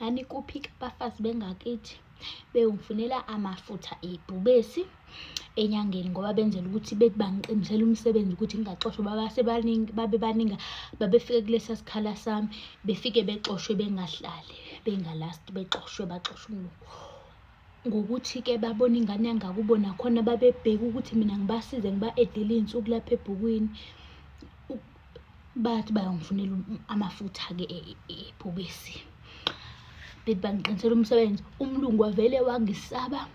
Nanikuphi-ke abafazi bengakithi beyongifunela amafutha ebhubesi enyangeni ngoba benzela ukuthi bethi bangiqinisela umsebenzi ukuthi ngingaxoshwa babasebaningi babe baningi babefike kulesa sikhala sami befike bexoshwe bengahlali bengalasti bexoshwe baxoshwe umlungu. Ngokuthi-ke babona ingane yangakubo nakhona babebheka ukuthi mina ngibasize ngiba-edele iy'nsuku lapha ebhukwini. Bathi bayongifunela amafutha-ke ebhubesi. Bethi bangiqinisela umsebenzi. Umlungu wavele wangisaba,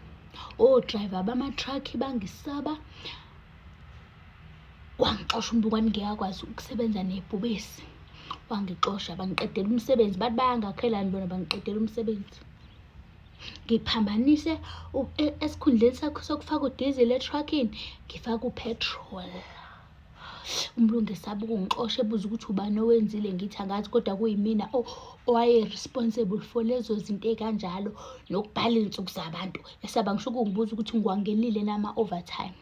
o-driver bama-truck bangisaba. Wangixosha umlungu wathi ngeke akwazi ukusebenza nebhubesi. Wangixosha bangiqedela umsebenzi, bathi bayangakhelani bona bangiqedela umsebenzi. Ngiphambanise esikhundleni sokufaka udizili e-truck-ini ngifake u-petrol. Umlungu esaba ukungixosha ebuza ukuthi ubani owenzile ngithi angazi kodwa kuyimina owaye-responsible for lezo zinto ey'kanjalo nokubhala iy'nsuku zabantu. Esaba ngisho ukungibuza ukuthi ngiwangenile na ama-overtime.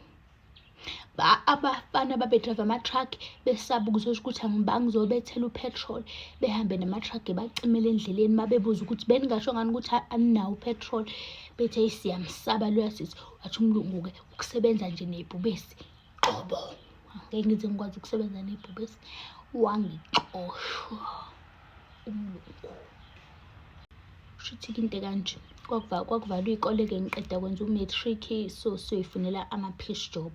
Abafana babedrayiva ama-truck besaba ukuzosho ukuthi bangizobethela u-petrol behambe nama-truck bacimele endleleni uma bebuza ukuthi beningasho ngani ukuthi aninawo u-petrol bethi eyi siyamsaba loya sisi. Wathi umlungu-ke ukusebenza nje nebhubesi qobo angeke ngize ngikwazi ukusebenza nebhubesi. Wangixosha umlungu. Kushuthi-ke into ekanje kwakuvalwa iy'kole-ke ngiqeda kwenza u-matric so siyoyifunela ama-piece job.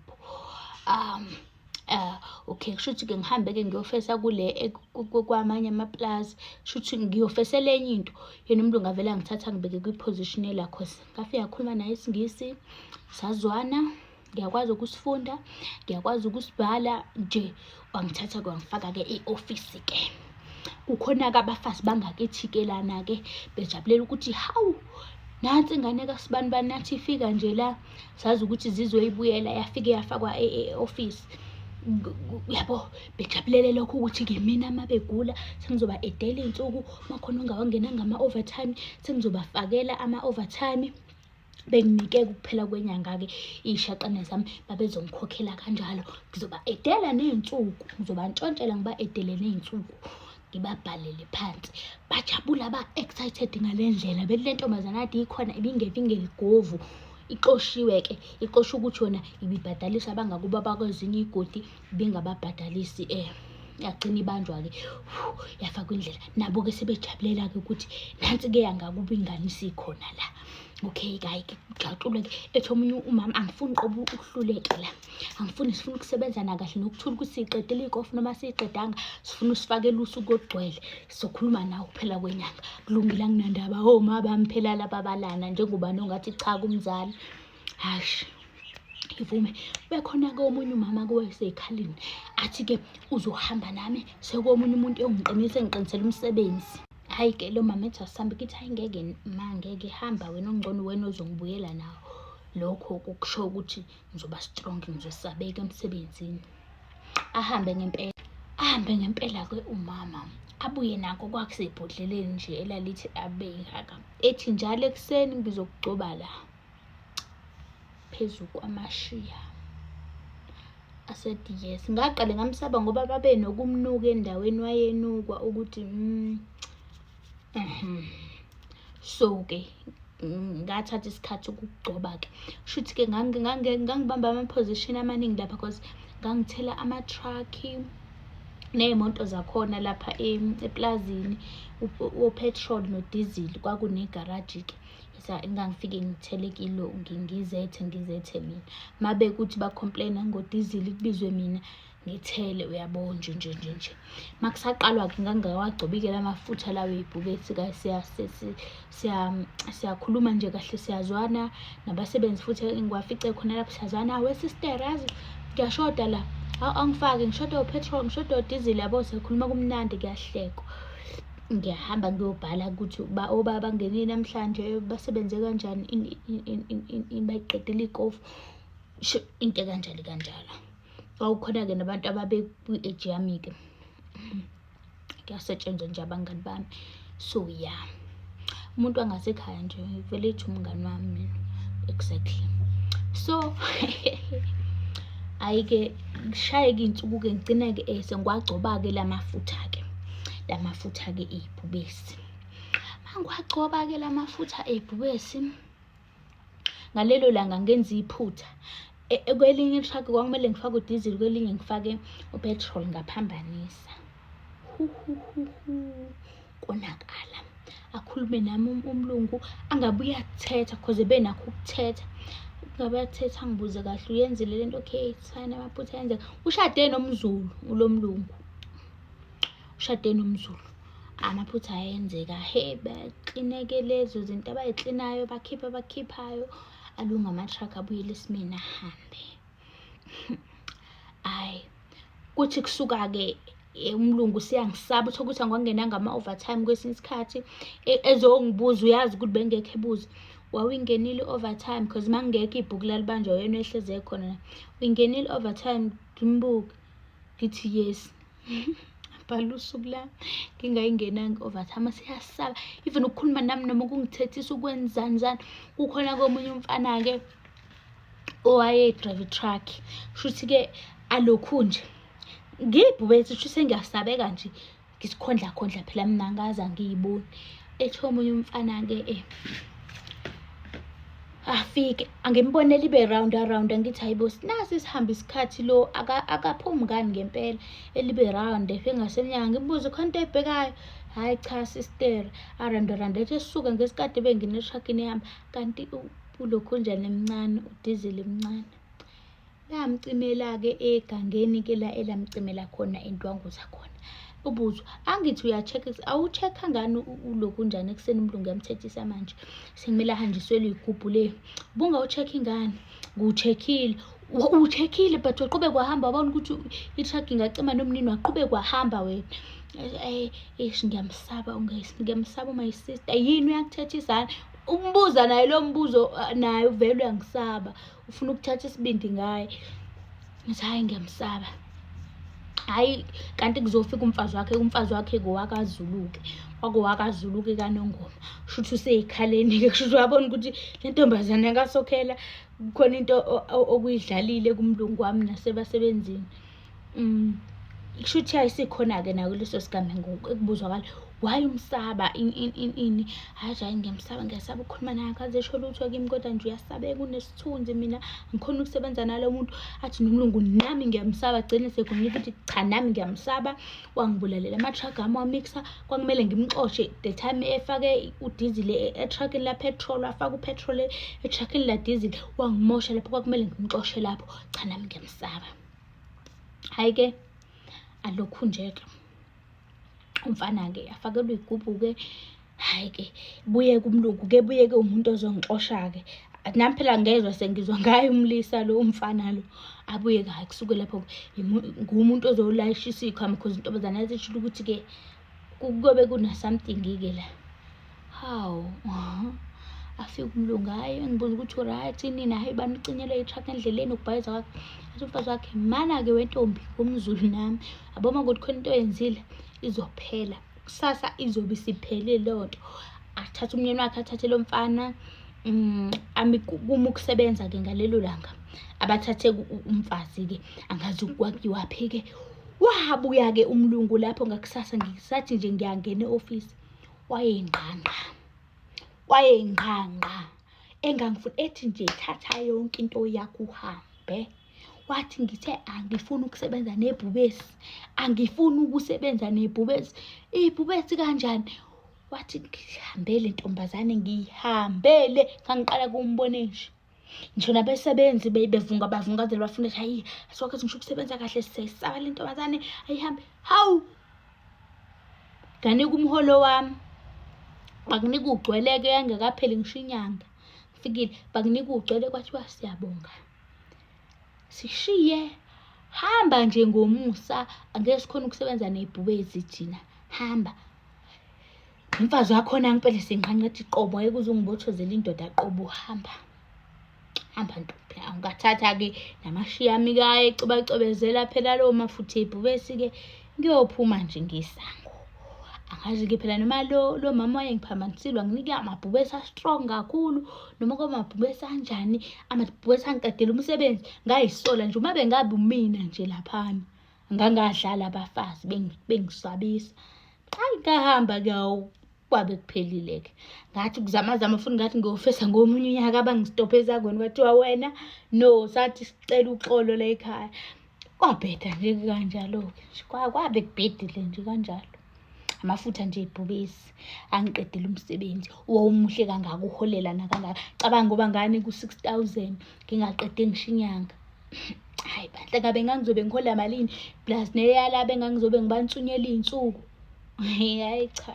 Okay kushuthi-ke ngihambe-ke ngiyofesa kule kwamanye amaplazi kushuthi ngiyofesela enye into. Yena umlungu avele angithatha angibeke kwi-position ela cause ngafike ngakhuluma naye isiNgisi sazwana. Ngiyakwazi ukusifunda, ngiyakwazi ukusibhala nje. Wangithatha-ke wangifaka-ke e-ofisi-ke. Kukhona-ke abafazi bangakithi-ke lana-ke bejabulela ukuthi hawu nansi ingane kasibanibani nathi ifika nje la sazi ukuthi zizoyibuyela yafike yafakwa e-ofisi. Yabo bejabulele lokho ukuthi-ke mina uma begula sengizoba-edela iy'nsuku uma khona ongawangenanga ama-overtime sengizobafakela ama-overtime. Benginike ukuphela kwenyanga-ke iy'shaqane zami babezongikhokhela kanjalo. Ngizoba-edela ney'nsuku, ngizobantshontshela ngiba-edele ney'nsuku, ngibabhalele phansi. Bajabula ba-excited ngale ndlela, bethi le ntombazane kade ikhona ibingeve ingeligovu. Ixoshiwe-ke, ixoshwe ukuthi yona ibibhadalisa abangakubo abakwezinye iy'godi, ibingababhadalisi yagcina ibanjwa-ke yafakwa indlela. Nabo-ke sebejabulela-ke ukuthi nansi-ke yangakubo ingane isikhona la. Okay, hhayi-ke kujatshulwe-ke ethi omunye umama angifuni qobo ukuhluleka la, angifuni sifuna ukusebenzana kahle nokuthula ukuthi siyiqedile ikofu noma siyiqedanga sifuna usifakele usuku olugcwele sizokhuluma nawe kuphela kwenyanga. Kulungile anginandaba, oma bami phela laba balana njengobani ongathi cha kumzali. Hashi ngivume. Bekhona-ke omunye umama-ke owayesey'khaleni athi-ke uzohamba nami sekuwomunye umuntu eyongiqinisa engiqinisela umsebenzi. Hhayi-ke lo mama ethi asihambe ngithi hhayi ngeke ma ngeke hamba wena okungcono uwena ozongibuyela nawo. Lokho kusho ukuthi ngizoba strong ngizosabeka emsebenzini. Ahambe ngempela, ahambe ngempela-ke umama abuye nakho kwakusebhodleleni nje elalithi abe ngaka. Ethi njalo ekuseni ngizokugcoba la phezu kwamashiya. I said yes. Ngaqale ngamsaba ngoba babenokumnuka endaweni wayenukwa ukuthi So-ke ngathatha isikhathi ukugcoba-ke. Kushuthi-ke ngangibamba ama-position amaningi lapha cause ngangithela ama-truck ney'moto zakhona lapha eplazini o-petrol nodizili kwakunegaraji-ke. Engangifike ngithele kilo ngizethe ngizethe mina. Uma bekuthi ba-complain-a ngodizili kubizwe mina ngithele uyabo nje nje nje nje. Uma kusaqalwa-ke ngangingakawagcobi-ke la mafutha lawa ey'bhubesi siyakhuluma nje kahle siyazwana nabasebenzi futhi engiwafice khona lapho siyazwana. We sister yazi ngiyashoda la, awungifake ngishoda o-petrol ngishoda odizili yabo siyakhuluma kumnandi kuyahlekwa. Ngiyahamba ngiyobhala ukuthi obaba bangenile namhlanje basebenze kanjani bayiqedile ikofu into ekanjalo kanjalo. Kwakukhona-ke nabantu ababekwi-age yami-ke. Kuyasetshenzwa nje abangani bami. So yeah, umuntu wangasekhaya nje vele ethi umngani wami mina exactly. So hhayi-ke kushayeke iy'nsuku-ke ngigcine-ke sengiwagcoba-ke la mafutha-ke, la mafutha-ke ibhubesi. Angiwagcoba-ke la mafutha ebhubesi. Ngalelo langa ngenza iphutha. Kwelinye i-truck kwakumele ngifake udizili, kwelinye ngifake u-petrol, ngaphambanisa. Hu hu hu hu, konakala. Akhulume nami umlungu, angabe uyathetha cause ebenakho ukuthetha. Ngabe uyathetha, angibuze kahle, uyenzile lento? Okay, it's fine, amaphutha ayenzeka. Ushade nomZulu lo mlungu, ushade nomZulu. Amaphutha ayenzeka. He, baklineke lezo zinto abayiklinayo, bakhipha abakhiphayo, alunga ama-truck, abuyele esimeni, ahambe. Hhayi, kuthi kusuka-ke umlungu useyangisaba, uthole ukuthi angiwangenanga ama-overtime kwesinye isikhathi, ezongibuza, uyazi ukuthi bengekho, ebuza, wawuyingenile i-overtime? Cause uma ngingekho ibhuku lalibanjwa uyena ohlezi ekhona. Uyingenile i-overtime? Ngimbuke, ngithi yes. Abhala usuku lami ngingayingenanga i-overtime. Siyasaba even ukukhuluma nami noma ukungithethisa, ukwenzani zani. Kukhona komunye umfana-ke owaye-drive i-truck, shuthi-ke alokhu nje ngiyibhubesi, shuthi sengiyasabeka nje, ngisikhondla khondla phela mina, angaze angiyiboni. Ethi omunye umfana-ke afike angimbonele ibe round around, angithi hayibo, nasi sihambe isikhathi, lo akaphumi ngani ngempela? Elibe round, efike ngasemnyango, ngimbuze, khona into oyibhekayo? Hhayi cha, sister. A-round round, ethi esuka ngesikade bengine etruckini yami, kanti ulokhunjani emncane, udizili emncane. Lamcimela-ke egangeni-ke la elamcimela khona indwangu zakhona. Ubuzwa angithi uya-check, awu-check-a ngani ulokhunjani ekuseni? Umlungu uyamthethisa manje, sekumele ahanjiselwe iy'gubhu le. Ubungawu-check-i ngani? Ngiwu-check-ile. Uwu-check-ile but waqhubeka wahamba, wabona ukuthi i-truck ingacima nomnini, waqhubeka wahamba wena. Eish, ngiyamsaba, ngiyamsaba my sister. Yini, uyakuthethisa? Umbuza naye lo mbuzo, naye uvele uyangisaba, ufuna ukuthatha isibindi ngaye. Ngithi hhayi, ngiyamsaba. Hhayi, kanti kuzofika umfazi wakhe, umfazi wakhe ngowakaZulu-ke, kwakowakaZulu-ke kaNongoma. Shuthi usey'khaleni-ke, kushuthi uyabona ukuthi le ntombazane yakaSokhela kukhona into okuyidlalile kumlungu wami nasebasebenzini. Kushuthi ayisikhona-ke nayo leso sigameko ekubuzwakala, why umsaba, ini ini ini? Hhayi hhayi, ngiyamsaba, ngiyasaba ukukhuluma naye, akaze esho lutho kimi, kodwa nje uyasabeka, unesithunzi, mina angikhoni ukusebenza nalo muntu. Athi nomlungu, nami ngiyamsaba. Agcine sekhuluma ukuthi cha, nami ngiyamsaba, wangibulalela ama-truck ami, wamixa, kwakumele ngimxoshe the time efake udizili e-truckini la-petrol, wafaka u-petrol e-truckini la-diesel, wangimosha lapho, kwakumele ngimxoshe lapho. Cha, nami ngiyamsaba. Hhayi-ke, alokhu nje-ke umfana-ke afakelwe iy'gubhu-ke. Hhayi-ke, buye-ke umlungu-ke, buye-ke umuntu ozongixosha-ke nami phela, ngezwa sengizwa ngaye umlisa lo, umfana lo abuye-ke. Hhayi, kusuke lapho ngumuntu ozolayishisa iy'khwama, cause intombazane yayisishilo ukuthi-ke kuyobe kuna-something-ke la. Hawu, afike umlungu, hhayi, engibuza ukuthi u-right nini? Hhayi bani, ucinyelwe i-truck endleleni, ukubhayiza kwakhe. Athi umfazi wakhe, mana-ke wentombi, ngumZulu nami, yabo, uma kuthi khona into oyenzile izophela kusasa, izobe isiphelile leyo nto. Athathe umnyeni wakhe, athathe lo mfana, ami kuma ukusebenza-ke ngalelo langa, abathathe umfazi-ke, angazi kwakuyiwaphi-ke. Wabuya-ke umlungu lapho ngakusasa, ngisathi nje ngiyangena e-ofisi, wayengqangqa, wayengqangqa, engangifuni, ethi nje thatha yonke into yakho uhambe. Wathi ngithe angifuni ukusebenza nebhubesi, angifuni ukusebenza nebhubesi, ibhubesi kanjani? Wathi ngihambele ntombazane, ngihambele. Ngangiqala kumbone nje, ngisho nabesebenzi bevunga bavungazela, bafuna ukuthi hayi, asikwazi ngisho ukusebenza kahle, siyayisaba le ntombazane, ayihambe. Hawu, nganika umholo wami, bakunika ugcwele-ke, yangekapheli ngisho inyanga fikile, bakunika ugcwele, kwathiwa siyabonga, sishiye, hamba nje ngomusa, angeke sikhona ukusebenza nebhubezi thina, hamba. Umfazi wakhona ngempela sinqanqetha iqobo, ngeke uze ungibothozele indoda qobo, hamba hamba ntombi. Angathatha-ke namashiya ami-ke, ayecobacobezela phela lowo mafutha ebhubesi-ke, ngiyophuma nje ngesango. Angazi-ke phela noma lo mama wayengiphambanisile, wanginika amabhubesi a-strong kakhulu, noma kwamabhubesi anjani, amabhubesi angiqedela umsebenzi. Ngayisola nje, uma bengabe umina nje laphana, ngangadlala abafazi bengisabisa. Hayi, ngahamba-ke, hawu. Kwabe kuphelile-ke. Ngathi ukuzamazama futhi ngathi ngiyofesa ngomunye unyaka, bangistophe esangweni, kwathiwa wena no, sathi sicela uxolo la ekhaya. Kwabheda nje kanjalo-ke nje, kwabe kubhedile nje kanjalo. Amafutha nje ibhubesi angiqedela umsebenzi owawumuhle kangaka, uholela nakangaka. Cabanga ngoba ngane ku-6,000 ngingaqede ngisho inyanga. Hhayi bandla, ngabe ngangizobe ngihola malini plus neyalaba engangizobe ngibantsunyela iy'nsuku. Hhayi cha.